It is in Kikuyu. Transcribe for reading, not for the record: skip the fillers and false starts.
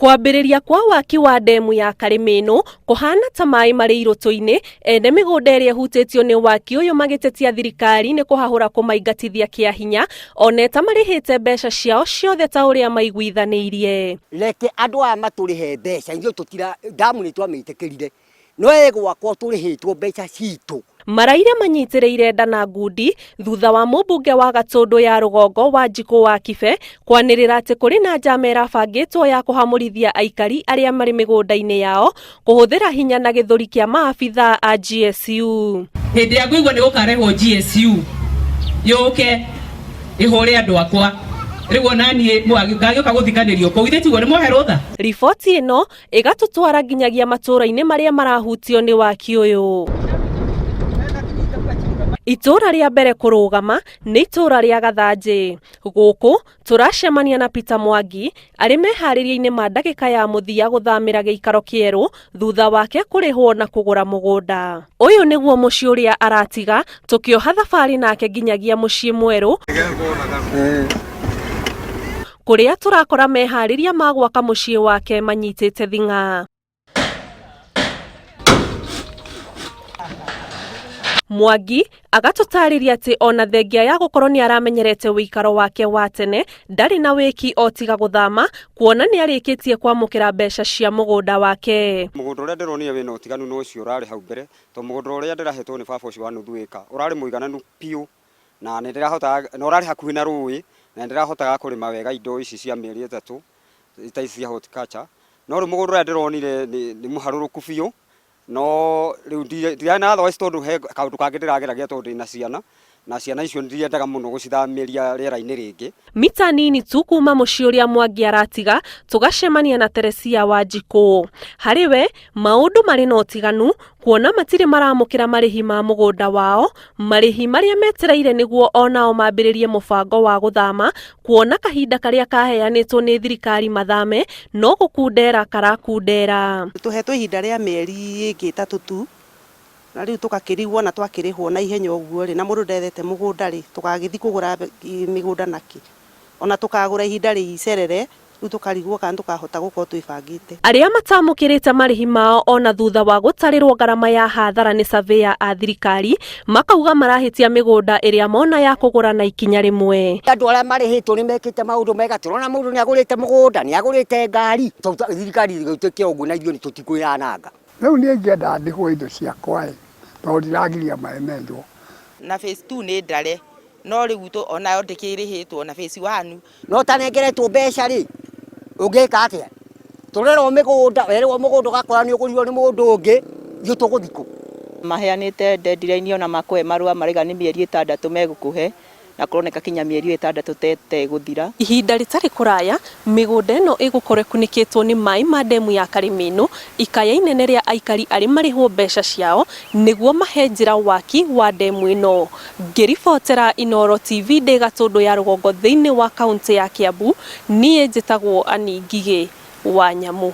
Kwambĩrĩria kwa waki wa ndemu ya Karĩmĩnũ kũhana ta maĩ marĩ irũtũ-inĩ, ene mĩgũnda ĩrĩa ĩhutĩtio nĩ waki ũyũ magĩtetia thirikari nĩ kũhahũra kũmaingatithia kĩa hinya ona ĩtamarĩhĩte mbeca ciao ciothe ta ũrĩa maiguithanĩirie. Reke andũ aya matũrĩhe mbeca, ithuĩ tũtira, ndamu nĩ twamĩtĩkĩrire, no ĩgwakwo tũrĩhĩtwo mbeca citũ. Maraire manyitĩrĩire nda na ngundi thutha wa mũmbunge wa Gatũndũ ya rũgongo Wanjikũ wa Kibe kwanĩrĩra atĩ kũrĩ na njama ĩrabangĩtwo ya kũhamũrithia aikari arĩa marĩ mĩgũnda-inĩ yao kũhũthĩra hinya na gĩthũri kĩa maabithaa a GSU. Hĩndĩ ĩrĩa ngũigua nĩ gũkarehwo GSU yũke ĩhũre andũ akwa, rĩu ona niĩ ngagĩũka gũthikanĩrio kũu, ithe tiguo nĩ mwahe rũtha? Riboti ĩno ĩgatũtwara nginyagia matũũra-inĩ marĩa marahutio nĩ waki ũyũ. Itũũra rĩa mbere kũrũgama nĩ itũũra rĩa Gathanjĩ. Gũkũ tũracemania na Peter Mwangi arĩ meharĩria-inĩ ma ndagĩka ya mũthia gũthamĩra gĩikaro kĩerũ thutha wake kũrĩhwo na kũgũra mũgũnda. Ũyũ nĩguo mũciĩ ũrĩa aratiga tũkĩoha thabarĩ nake nginyagia mũciĩ mwerũ kũrĩa tũrakora meharĩria ma gwaka mũciĩ wake manyitĩte thing'a. Mwangi agatũtarĩria atĩ ona thengia ya gũkorwo nĩ aramenyerete ũikaro wake wa tene ndarĩ na wĩki o tiga gũthama kuona nĩ arĩkĩtie kwamũkĩra mbeca cia mũgũnda wake. Mũgũnda ũrĩa ndĩronire wĩna ũtiganu na ũcio ũrarĩ hau mbere, tondũ mũgũnda ũrĩa ndĩrahetwo nĩ baba ũcio wa nuthu ĩka ũrarĩ mũigananu biũ na nĩ ndĩrahotaga, na ũrarĩ hakuhĩ na rũĩ na nĩ ndĩrahotaga kũrĩma wega indo ici cia mĩeri ĩtatũ ta ici cia horticulture. No rĩu mũgũnda ũrĩa ndĩronire nĩ mũharũrũku biũ, no rĩu ndirarĩ na otherwise tondũ he kaũndũ kangĩ ndĩrageragia tondũ ndĩna ciana, na ciana icio ndiendaga mũno gũcithamĩria rĩera-inĩ rĩngĩ. Mita nini tu kuma mũciĩ ũrĩa Mwangi aratiga, tũgacemania na Teresia Wanjikũ. Harĩ we, maũndũ marĩ na ũtiganu, kuona matirĩ maramũkĩra marĩhi ma mũgũnda wao, marĩhi marĩa metereire nĩguo onao mambĩrĩrie mũbango wa gũthama, kuona kahinda karĩa kaheanĩtwo nĩ thirikari mathame no gũkundera karakundera. Tũhetwo ihinda rĩa mĩeri ĩngĩ ĩtatũ tu, na rĩu tũgakĩrigwo ona twakĩrĩhwo na ihenya ũguo rĩ, na mũndũ ndethete mũgũnda rĩ, tũgagĩthiĩ kũgũra mĩgũnda nakĩ? Ona tũkagũra ihinda rĩicerere, rĩu tũkarigwo kana tũkahota gũkorwo twĩbangĩte. Arĩa matamũkĩrĩte marĩhi mao ona thutha wa gũtarĩrwo ngarama ya hathara nĩ surveyor a thirikari makauga marahĩtia mĩgũnda ĩrĩa mona ya kũgũra na ikinya rĩmwe. Andũ arĩa marĩhĩtwo nĩ mekĩte maũndũ mega, tũrona mũndũ nĩ agũrĩte mũgũnda, nĩ agũrĩte ngari, thirikari ĩgĩtuĩke ũguo na ithuĩ nĩ tũtikwĩyananga. Rĩu niĩ ingĩenda ndĩhwo indo ciakwa ĩ, tondũ ndiragiria maĩ menjwo. Na phase 2 nĩ ndare no rĩu onayo ndĩkĩrĩhĩtwo na phase 1. No ũtanengeretwo mbeca rĩ, ũngĩka atĩa? Tũrerwo mĩgũnda, werĩrwo mũgũnda ũgakora nĩ ũgũrirwo nĩ mũndũ ũngĩ, ithuĩ tũgũthiĩ kũ? Maheanĩte deadline ona makũhe marũa marauga nĩ mĩeri ĩtandatũ megũkũhe na kũroneka kinya mĩeri ĩyo ĩtandatũ ta ĩgũthira. Ihinda rĩtarĩ kũraya, mĩgũnda ĩno ĩgũkorwo ĩkunĩkĩtwo nĩ maĩ ma ndemu ya Karĩmĩnũ, ikaya inene rĩa aikari arĩ marĩhwo mbeca ciao nĩguo mahe njĩra waki wa ndemu ĩno. Ngĩribotera Inooro TV ndĩ Gatũndũ ya rũgongo thĩinĩ wa kaũntĩ ya Kiambu, niĩ njĩtagwo Annie Ngigĩ wa Nyamũ.